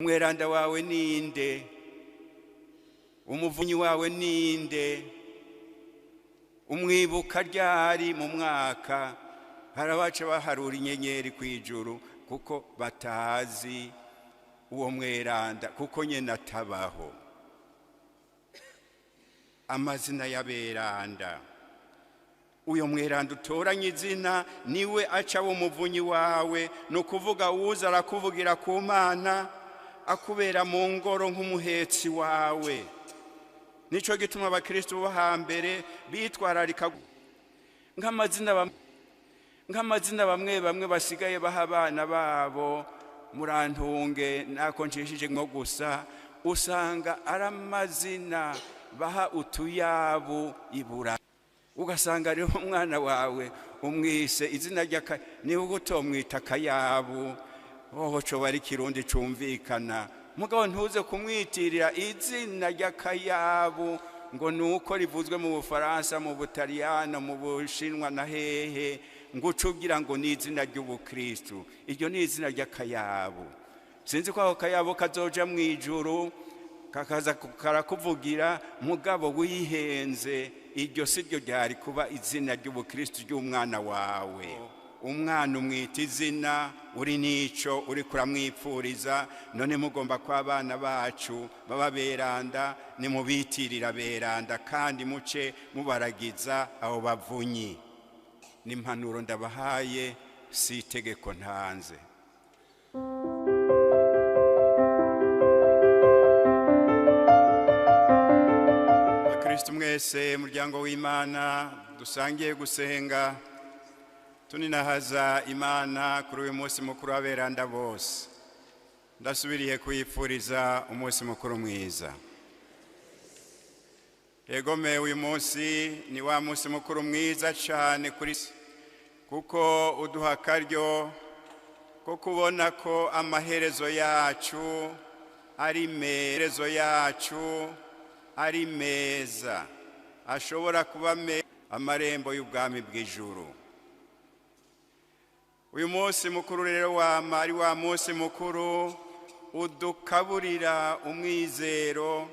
Umweranda wawe ninde? Umuvunyi wawe ninde? Umwibuka ryari mu mwaka? Harabaca baharura inyenyeri kwijuru kuko batazi uwo mweranda, kuko nyene atabaho. Amazina y'aberanda, uyo mweranda utoranye izina niwe aca umuvunyi wawe, ni ukuvuga uza arakuvugira ku Mana, akubera mu ngoro nk'umuhetsi wawe. Nico gituma abakristo bo hambere bitwararika nk'amazina bamwe bamwe basigaye baha abana babo. Murantunge nako nshishije nko gusa, usanga ari amazina baha utuyabu ibura. Ugasanga rero umwana wawe umwise izina ry'aka, niba utomwita akayabu hoho coba ari Kirundi cumvikana, mugabo ntuze kumwitirira izina ry'akayabu ngo nuko rivuzwe mu Bufaransa, mu Butaliyano, mu Bushinwa na hehe, ngo uce ugira ngo ni izina ry'ubukristu. Iryo ni izina ry'akayabu. Sinzi ko ako kayabu kazoja mw'ijuru kakaza karakuvugira, mugabo wihenze, iryo si ryo ryari kuba izina ry'ubukristu ry'umwana wawe. Umwana umwita izina uri nico uri kuramwipfuriza. None mugomba ko abana bacu baba beranda, nimubitirira beranda kandi muce mubaragiza abo bavunyi. N'impanuro ndabahaye, si itegeko ntanze. Bakristu mwese, muryango w'Imana dusangiye gusenga, tuninahaza Imana kuri uyu munsi mukuru w'aberanda bose. Ndasubiriye kuyipfuriza umunsi mukuru mwiza. Egome, uyu munsi ni wa munsi mukuru mwiza cyane kuri, kuko uduha akaryo ko kubona ko amaherezo yacu ari merezo yacu ari meza, ashobora kuba amarembo y'ubwami bw'ijuru. Uyu munsi mukuru rero wama ari wa munsi mukuru udukaburira umwizero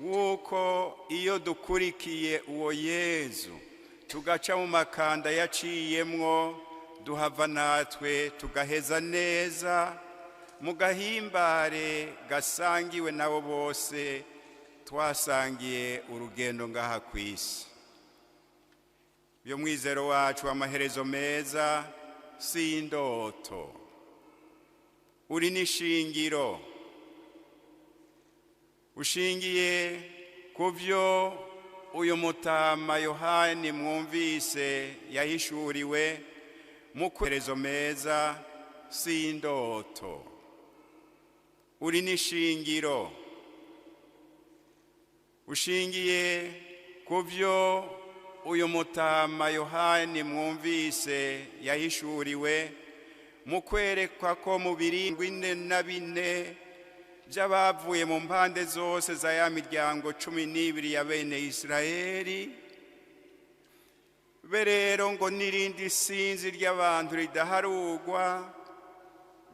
w'uko iyo dukurikiye uwo Yezu tugaca mu makanda yaciyemwo, duhava natwe tugaheza neza mu gahimbare gasangiwe nabo bose twasangiye urugendo ngaha ku isi. Uyu mwizero wacu w'amaherezo meza si indoto, uri n'ishingiro, ushingiye ku byo uyu mutama Yohani mwumvise yahishuriwe mu kwerezo meza. Si indoto, uri n'ishingiro, ushingiye ku byo uyu mutama Yohani mwumvise yahishuriwe mu kwerekwa ko mu 74 by'abavuye mu mpande zose za ya miryango 12 ya bene Israeli. Be rero ngo n'irindi sinzi ry'abantu ridaharugwa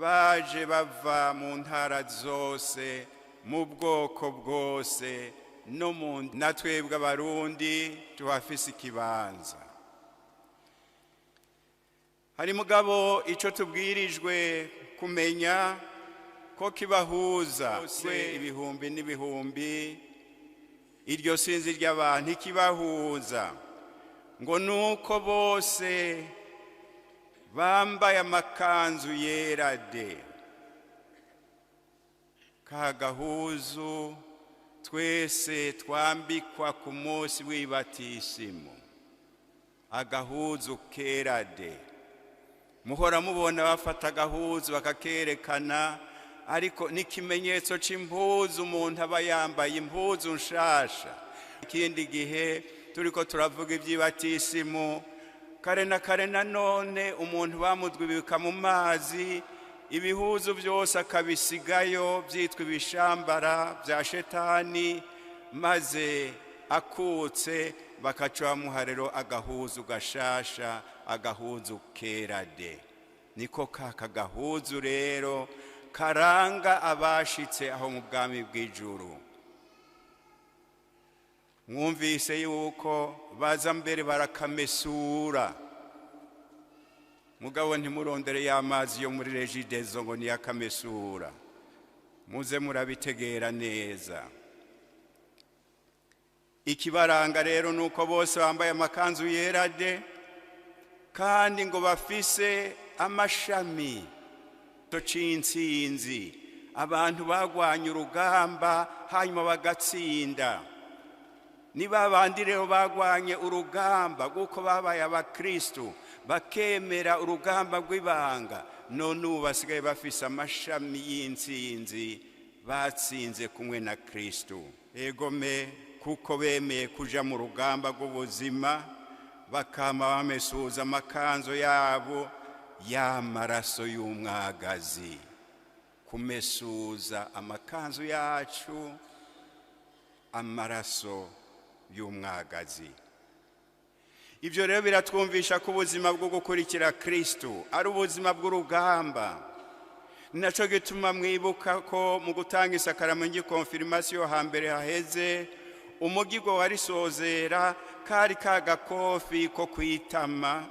baje bava mu ntara zose, mu bwoko bwose, no mu natwebwe Abarundi tuhafise ikibanza. Hari mugabo ico tubwirijwe kumenya ko kibahuza ibihumbi n'ibihumbi, iryo sinzi ry'abantu ikibahuza ngo nuko bose bambaye amakanzu yera de, ka gahuzu twese twambikwa ku munsi w'ibatisimu, agahuzu kera de. Muhora mubona bafata agahuzu bakakerekana, ariko n'ikimenyetso c'impuzu umuntu aba yambaye, impuzu nshasha. Ikindi gihe turiko turavuga ivy'ibatisimu, kare na kare nanone umuntu bamudwibika mu mazi, ibihuzu byose akabisigayo byitwa ibishambara bya shetani, maze akutse bakaca bamuha rero agahuzu gashasha, agahuzu kera de. Niko kaka gahuzu rero karanga abashitse aho mu bwami bw'ijuru. Mwumvise yuko baza mbere barakamesura, mugabo ntimurondere y'amazi yo muri Regideso ngo niyakamesura, muze murabitegera neza. Ikibaranga rero nuko bose bambaye amakanzu yera de, kandi ngo bafise amashami c'intsinzi. Abantu bagwanye urugamba hanyuma bagatsinda. Niba bandi rero bagwanye urugamba kuko babaye abakristu bakemera urugamba rw'ibanga, none ubu basigaye bafise amashami y'intsinzi, batsinze kumwe na Kristu. Egome, kuko bemeye kuja mu rugamba rw'ubuzima, bakama bamesuza amakanzu yabo y'amaraso y'umwagazi. Kumesuza amakanzu yacu amaraso y'umwagazi. Ibyo rero biratwumvisha ko ubuzima bwo gukurikira Kristu ari ubuzima bw'urugamba. Ni naco gituma mwibuka ko mu gutanga isakaramentu ry'ikonfirmasiyo hambere haheze, umugigo warisozera kari kagakofi ko kwitama,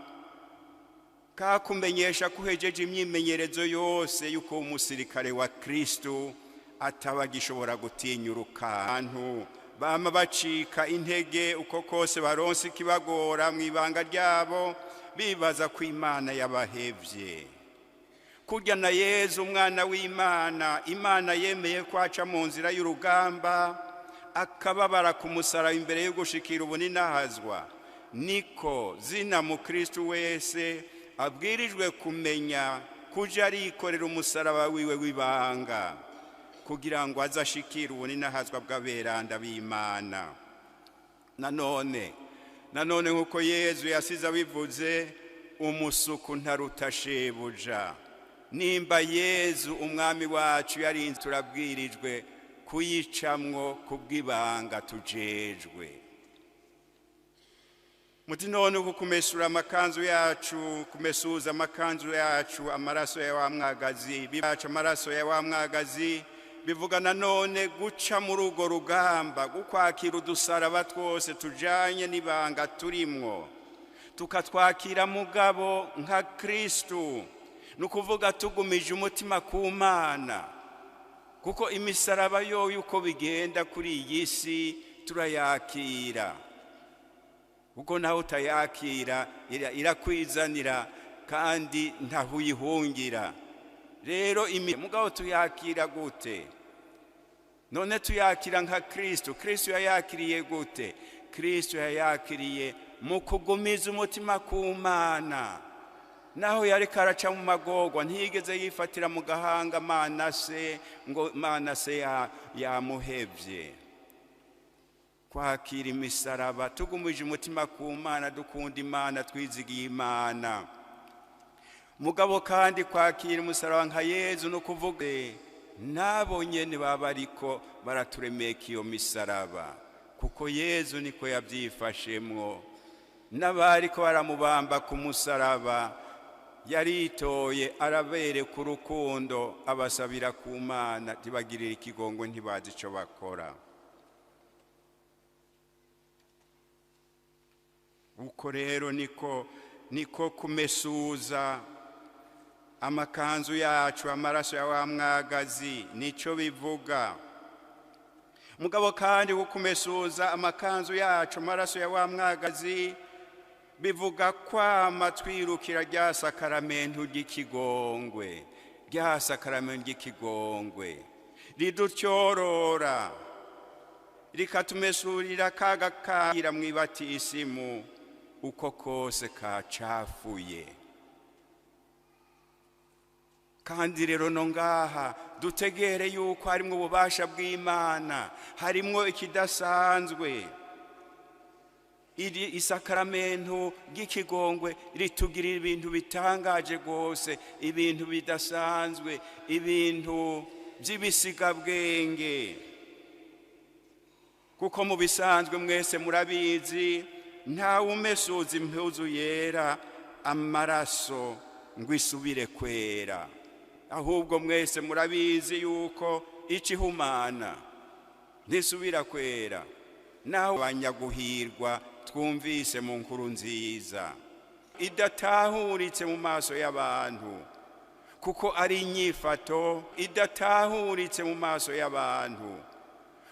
kakumenyesha ko uhejeje imyimenyerezo yose y'uko umusirikare wa Kristu ataba agishobora gutinya urukantu. Bama bacika intege uko kose baronse ikibagora mu ibanga ryabo, bibaza ko Imana yabahevye. Kurya na Yezu umwana w'Imana, Imana yemeye ko aca mu nzira y'urugamba akababara ku musaraba imbere yo gushikira ubuninahazwa, niko zina mu Kristu wese abwirijwe kumenya kuja arikorera umusaraba wiwe w'ibanga, kugira ngo azashikire ubuninahazwa bw'aberanda b'Imana. Nanone nkuko Yezu yasize abivuze, umusuku ntaruta shebuja. Nimba Yezu umwami wacu yarinze, turabwirijwe kuyicamwo kubw'ibanga tujejwe. Muti none uku kumesura amakanzu yacu, kumesuza amakanzu yacu amaraso ya wa mwagazi, bibaca amaraso ya wa mwagazi, bivuga nanone guca muri urwo rugamba, gukwakira udusaraba twose tujanye n'ibanga turimwo, tukatwakira mugabo nka Kristu. Ni ukuvuga tugumije umutima ku Mana, kuko imisaraba yoyo uko bigenda kuri iyi si turayakira, kuko nawe utayakira irakwizanira kandi ntaho uyihungira. Rero mugabo tuyakira gute? None tuyakira nka Kristu. Kristu yayakiriye gute? Kristu yayakiriye mu kugumiza umutima ku Mana. Naho yari karaca mu magorwa, ntiyigeze yifatira mu gahanga Manase ngo Manase yamuhevye. Kwakira imisaraba tugumije umutima ku Mana, dukunda Imana, twizigiye Imana. Mugabo kandi kwakira umusaraba nka Yezu no kuvuga nabo nyene baba ariko baraturemeka iyo misaraba, kuko Yezu niko yabyifashemwo. N'abariko baramubamba ku musaraba yaritoye arabereka urukundo, abasabira ku Mana ntibagirire ikigongo, ntibazi ico bakora. Uko rero niko kumesuza amakanzu yacu amaraso ya wa mwagazi, nico bivuga. Mugabo kandi kumesuza amakanzu yacu amaraso ya wa mwagazi bivuga kwama twirukira rya sakaramentu ry'ikigongwe, rya sakaramentu ry'ikigongwe ridutyorora rikatumesurira kaga kagira mw'ibatisimu uko kose kacafuye. Kandi rero no ngaha dutegere yuko harimwo ububasha bw'Imana, harimwo ikidasanzwe. Iri isakaramentu ry'ikigongwe ritugirira ibintu bitangaje rwose, ibintu bidasanzwe, ibintu by'ibisigabwenge. Kuko mu bisanzwe mwese murabizi, ntawe umesuza impuzu yera amaraso ngo isubire kwera. Ahubwo mwese murabizi yuko icihumana ntisubira kwera. Naho abanyaguhirwa twumvise mu nkuru nziza idatahuritse mu maso y'abantu, kuko ari inyifato idatahuritse mu maso y'abantu,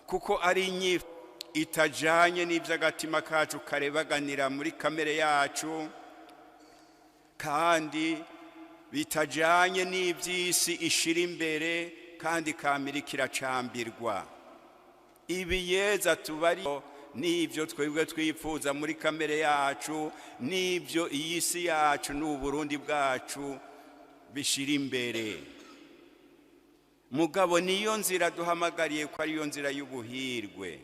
kuko ari inyifato itajanye n'ivy'agatima kacu karebaganira muri kamere yacu, kandi bitajanye n'ivy'isi ishira imbere, kandi kamere kiracambirwa. Ibi Yeza tubari n'ibyo twebwe twifuza muri kamere yacu, n'ibyo iyi si yacu n'Uburundi bwacu bishira imbere. Mugabo niyo nzira duhamagariye ko ariyo nzira y'ubuhirwe.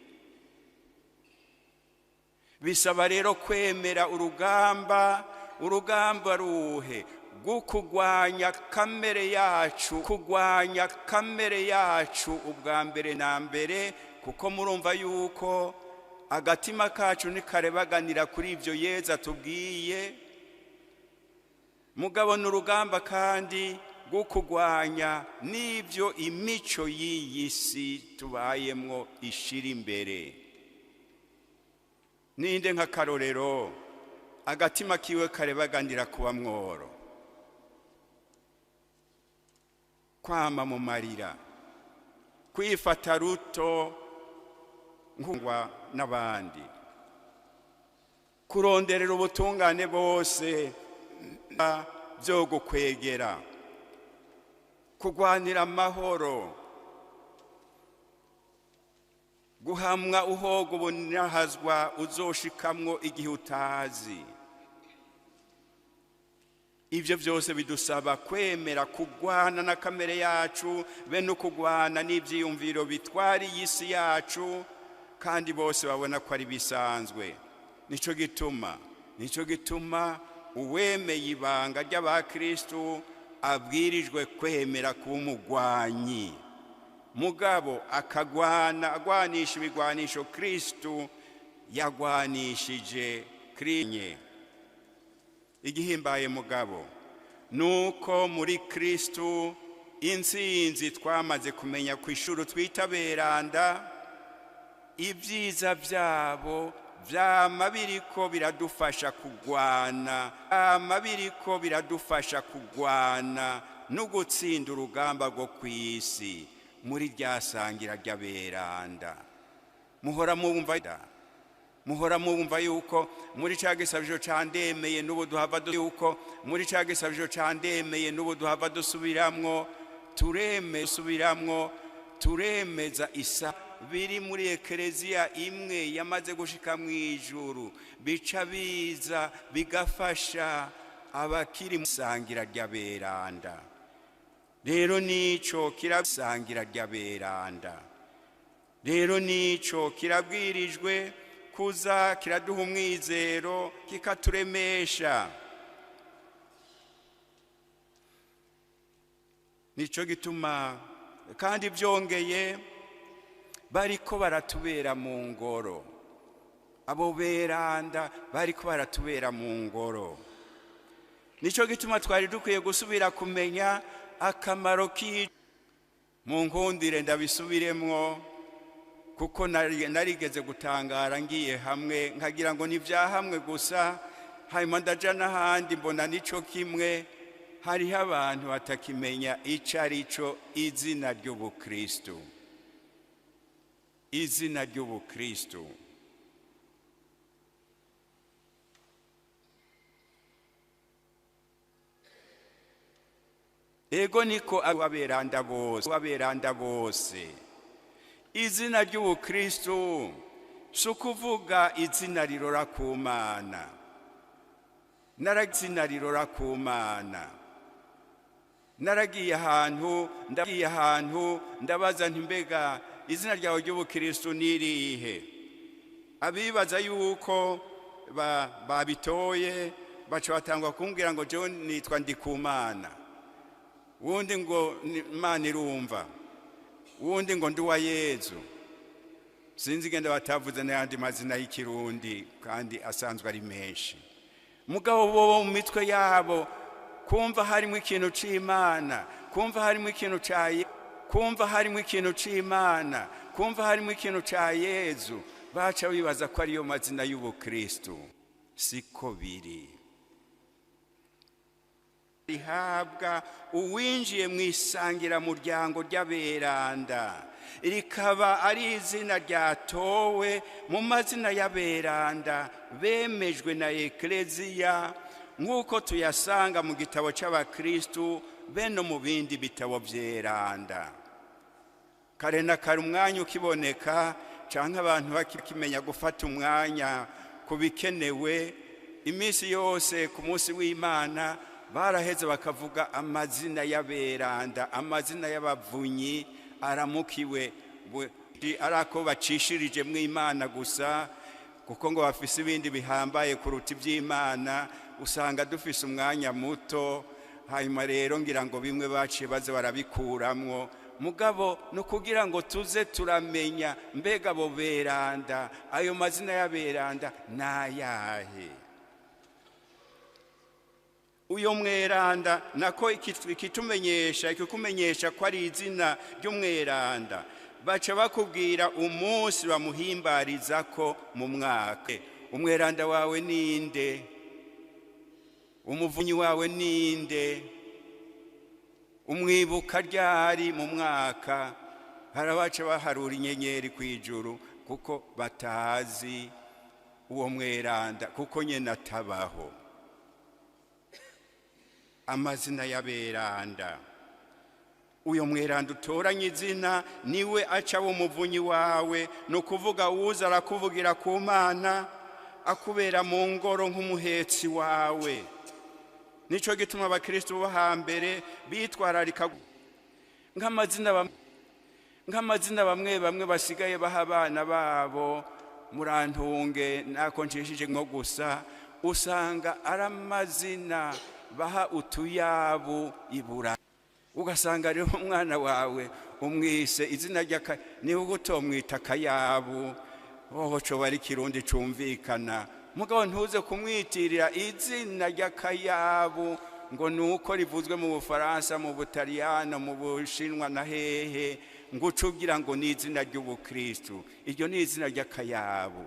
Bisaba rero kwemera urugamba, urugamba ruhe rwo kurwanya kamere yacu, kurwanya kamere yacu ubwa mbere na mbere, kuko murumva yuko agatima kacu ntikarebaganira kuri ibyo Yeza tubwiye. Mugabo n'urugamba kandi rwo kurwanya n'ibyo imico y'iyi si tubayemwo ishira imbere. Ninde nk'akarorero agatima kiwe karebaganira kuba mworo, kwama mu marira, kwifata ruto nkungwa n'abandi, kuronderera ubutungane bose byo gukwegera, kugwanira amahoro, guhamwa uhoga ubunahazwa uzoshikamwo igihe utazi. Ivyo vyose bidusaba kwemera kugwana na kamere yacu, be no kugwana n'ivyiyumviro bitwara iyi si yacu, kandi bose babona ko ari bisanzwe. Nico gituma uwemeye ibanga ry'abakristu abwirijwe kwemera kuba umugwanyi, mugabo akagwana agwanisha ibigwanisho Kristu yagwanishije Kristu. Igihimbaye mugabo nuko muri Kristu intsinzi twamaze kumenya ku ishuri twitaberanda, ibyiza byabo vyama biriko biradufasha kugwana, vyama biriko biradufasha kugwana no gutsinda urugamba rwo kw'isi muri rya sangira ry'aberanda. Muhora mumva yuko muri ca gisabisho ca ndemeye n'ubu duhava yuko muri ca gisabisho ca ndemeye n'ubu duhava dusubiramwo, subiramwo turemeza isa biri muri ekereziya imwe yamaze gushika mu ijuru, bica biza bigafasha abakiri mu sangira ry'aberanda. Rero nico kirasangira ry'aberanda, rero nico kirabwirijwe kuza kiraduha umwizero, kikaturemesha. Nico gituma kandi byongeye bariko baratubera mu ngoro, abo beranda bariko baratubera mu ngoro. Nico gituma twari dukwiye gusubira kumenya akamaro ki mu nkundire ndabisubiremwo, kuko narigeze gutangara ngiye hamwe nkagira ngo ni vya hamwe gusa, hanyuma ndaja n'ahandi mbona nico kimwe. Hariho abantu batakimenya ico arico izina ry'ubukristu, izina ry'ubukristu. Ego niko aberanda bose. Izina ry'ubukristu si ukuvuga izina rirora ku Mana, izina rirora ku Mana. Naragiye ahantu ndabaza nti mbega izina ryawe ry'ubukristu ni irihe? Abibaza yuko babitoye baca batangwa kumbwira ngo jewe nitwa Ndikumana, wundi ngo Imana irumva, wundi ngo ndi uwa Yezu. Sinzi igenda batavuze n'ayandi mazina y'ikirundi kandi asanzwe ari menshi. Mugabo bo mu mitwe yabo kumva harimo ikintu c'Imana, Kumva harimo ikintu ca, kumva harimo ikintu c'Imana, kumva harimo ikintu ca Yezu, baca bibaza ko ariyo mazina y'ubukristu. Siko biri. Rihabwa uwinjiye mu isangiramuryango ry'aberanda, rikaba ari izina ryatowe mu mazina y'aberanda bemejwe na Ekleziya, nk'uko tuyasanga mu gitabo c'abakristu be no mu bindi bitabo vyeranda. Kare na kare umwanya ukiboneka, canke abantu bakimenya gufata umwanya ku bikenewe, iminsi yose ku munsi w'Imana baraheze bakavuga amazina y'aberanda, amazina y'abavunyi aramukiwe, arako bacishirije mu Imana gusa, kuko ngo bafise ibindi bihambaye kuruta iby'Imana. Usanga dufise umwanya muto, hanyuma rero ngira ngo bimwe baciye baze barabikuramwo. Mugabo no kugira ngo tuze turamenya mbega abo beranda, ayo mazina y'aberanda nayahe. Uyo mweranda nako ikitumenyesha, ikikumenyesha ko ari izina ry'umweranda, baca bakubwira umunsi bamuhimbariza ko mu mwaka. Umweranda wawe ninde? Umuvunyi wawe ninde? Umwibuka ryari mu mwaka? Harabaca baharura inyenyeri kwijuru kuko batazi uwo mweranda, kuko nyene atabaho. Amazina y'aberanda, uyo mweranda utoranye izina niwe aca umuvunyi wawe, ni ukuvuga uza arakuvugira ku Mana, akubera mu ngoro nk'umuhetsi wawe. Nico gituma abakristo bo hambere bitwararika nk'amazina bamwe bamwe basigaye baha abana babo. Murantunge nako ncishije nko gusa, usanga ari amazina baha utuyabu ibura. Ugasanga rero umwana wawe umwise izina ry'aka, niba utomwita akayabu hoho coba ari ikirundi cumvikana, mugabo ntuze kumwitirira izina ry'akayabu ngo nuko rivuzwe mu Bufaransa, mu Butaliyano, mu Bushinwa na hehe, ngo uce ugira ngo ni izina ry'ubukristu. Iryo ni izina ry'akayabu.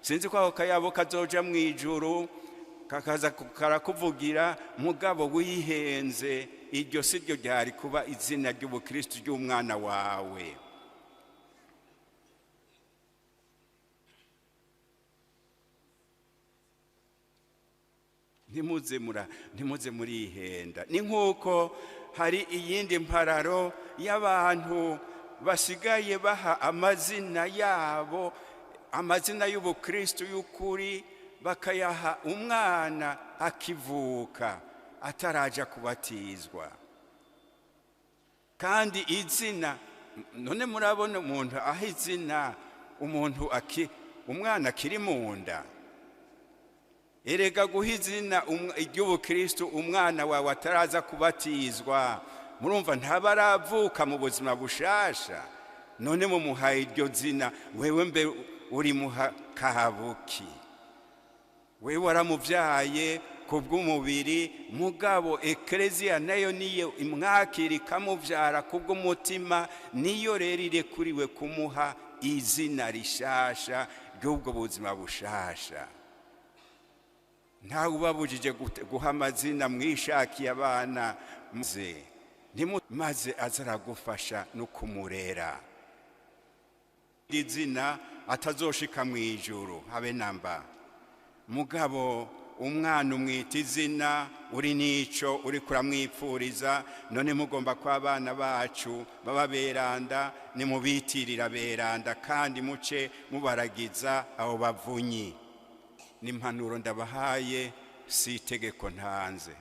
Sinzi ko ako kayabu kazoja mu ijuru kakaza karakuvugira, mugabo wihenze, iryo si ryo ryari kuba izina ry'ubukristu ry'umwana wawe. Ntimuze murihenda. Ni nk'uko hari iyindi mpararo y'abantu basigaye baha amazina yabo, amazina y'ubukristu y'ukuri, bakayaha umwana akivuka ataraja kubatizwa. Kandi izina, none murabona umuntu aho izina umuntu umwana akiri mu nda. Erega guha izina ry'ubukristu umwana wawe ataraza kubatizwa, murumva ntaba aravuka mu buzima bushasha. None mumuhaye iryo zina, wewe mbe uri muha kabuki? Wewe waramuvyaye kubw'umubiri, mugabo Ekleziya nayo niyo imwakira ikamuvyara kubw'umutima, niyo rero irekuriwe kumuha izina rishasha ry'ubwo buzima bushasha. Ntawe ubabujije guha amazina mwishakiye abana, maze aza aragufasha no kumurera. Izina atazoshika mu ijuru habe namba. Mugabo umwana umwita izina uri nico uri kuramwipfuriza. None mugomba ko abana bacu baba beranda, nimubitirira beranda kandi muce mubaragiza abo bavunyi. N'impanuro ndabahaye, si itegeko ntanze.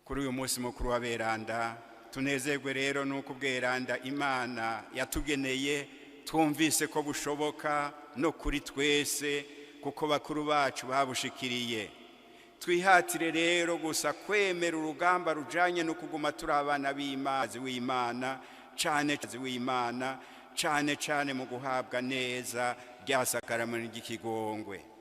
Kuri uyu munsi mukuru wa beranda tunezerwe rero nuko ubweranda Imana yatugeneye, twumvise ko bushoboka no kuri twese, kuko bakuru bacu babushikiriye. Twihatire rero gusa kwemera urugamba rujanye no kuguma turi abana w'Imana, cane w'Imana, cane cane mu guhabwa neza rya sakaramento ry'ikigongwe.